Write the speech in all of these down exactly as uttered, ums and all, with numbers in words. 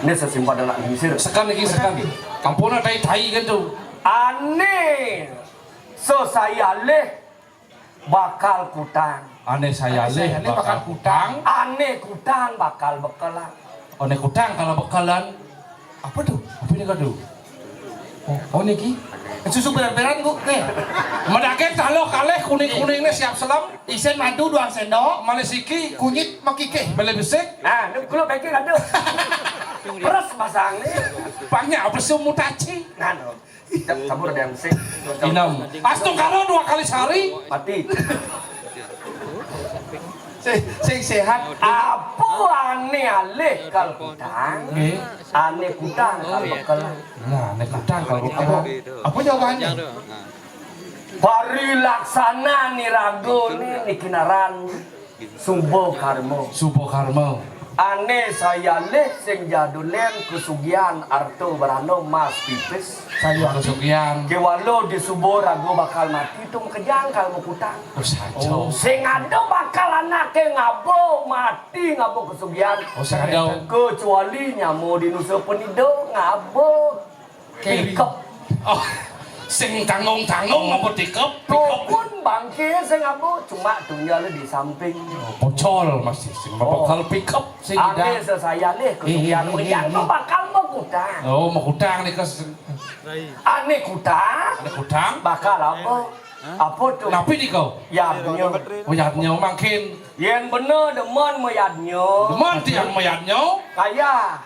Ini sesimpan anak lingsir. Sekan iki, sekan. Ampun, tai-tai kan tu. Ane sesayalih bakal kutang. Ane sayalih bakal kutang. Ane kutang bakal bekelan. Ane kutang kalau bekelan. Apa tu? Apa ni kau tu? Oh, oh niki. Susu beran-beran, Bu. Nih. Madake taloh kalih kuning-kuningne siap selam. Isin madu duang sendok. Malih siki. Kunyit makikih. Bele besik. Nah, lu kulo bikin ada. Peres pasang nih. Banyak apa sih mutaci? Nah, no. Campur ada yang besik. Inem. Astungkara dua kali sehari. Mati. Sing, sing sehat. Apa ane alih kal kutang? Nggih. Ane kutang kal bekel. Nah, ane kutang kal bekel. Apa, apa jawabannya? Parilaksana niragane niki naran suba karma. Suba karma. Ane sayalih sing jadulen kasugihan arta barana mas pipis. Sayuwakti. Kasugihan. Kewala di suba raga bakal mati tu makejang kal makutang. Oh, saja. Sing ada bakal anake ngaba mati ngaba kasugihan. Oh, sing ada. Kecuali nyama di nusa penida ngaba. Keri. Pikep. Oh, sing tanggung-tanggung apa tikep? Pikep. Pun bangke sing apa, cuma tunggal di samping. Pocol masih sing bakal pikep sing ane ida. Sesayalih kasugihan makejang bakal makutang. Oh, makutang nika. Ane kutang. Ane kutang. Bakal apa? Apa tu? Napi nika? Yadnya. Oh, yadnya mangkin. Yen bener demen mayadnya. Demen tiang mayadnya. Kaya.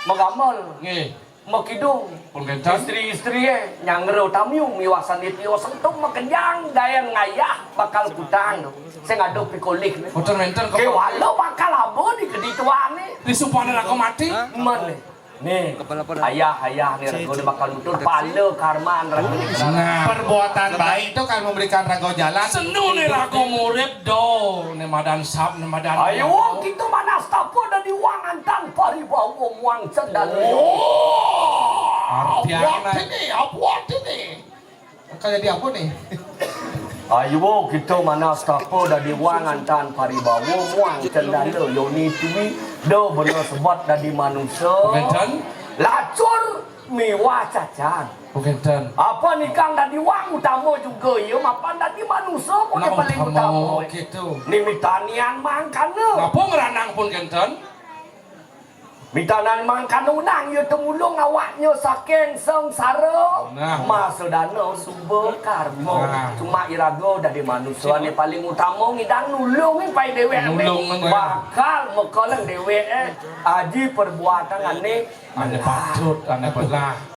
Magamel. Nggih. Makidung. Pun kenten. Istri-istri e nyanggra tamiu miwah sanditio sentuk makejang gaen ngayah bakal kutang tu. Sing ada pikolih ni. Boten wenten ke. Kewala bakal aba di kedituane. Di supaning aku mati. Men. Nih, ayah-ayah nih raga ni bakal nutur pala karman raga ni. Nah. Perbuatan baik itu kan memberikan raga jalan. Senu ni raga murid do, ni madan sap, ni madan. Ayo, kita manas tapa dadi wang antan paribawa muang cendana. Oh, artian apa artine? Apa artine? Kaya di apa ni? Ayo kita manas tapa dadi wang antan paribawa muang cendana yoni tuwi do bener sebat dadi manusa. Kenten. Lacur miwah cacat. Kenten. Apa nikang dadi wang utama juga ya mapan dadi manusa pun paling utama. Gitu. Ni mitanian mangkana. Napa ngranang pun kenten? Mitanan mangkana unang ya temulung awaknya saking sengsara. Nah. Masa dana suba karma. Nah. Cuma iraga dadi manusia ni paling utama ngidang nulung pai dewek. Nulung. Bakal mekoleng dewek eh. Aji perbuatan ane. Ane patut, ane belah.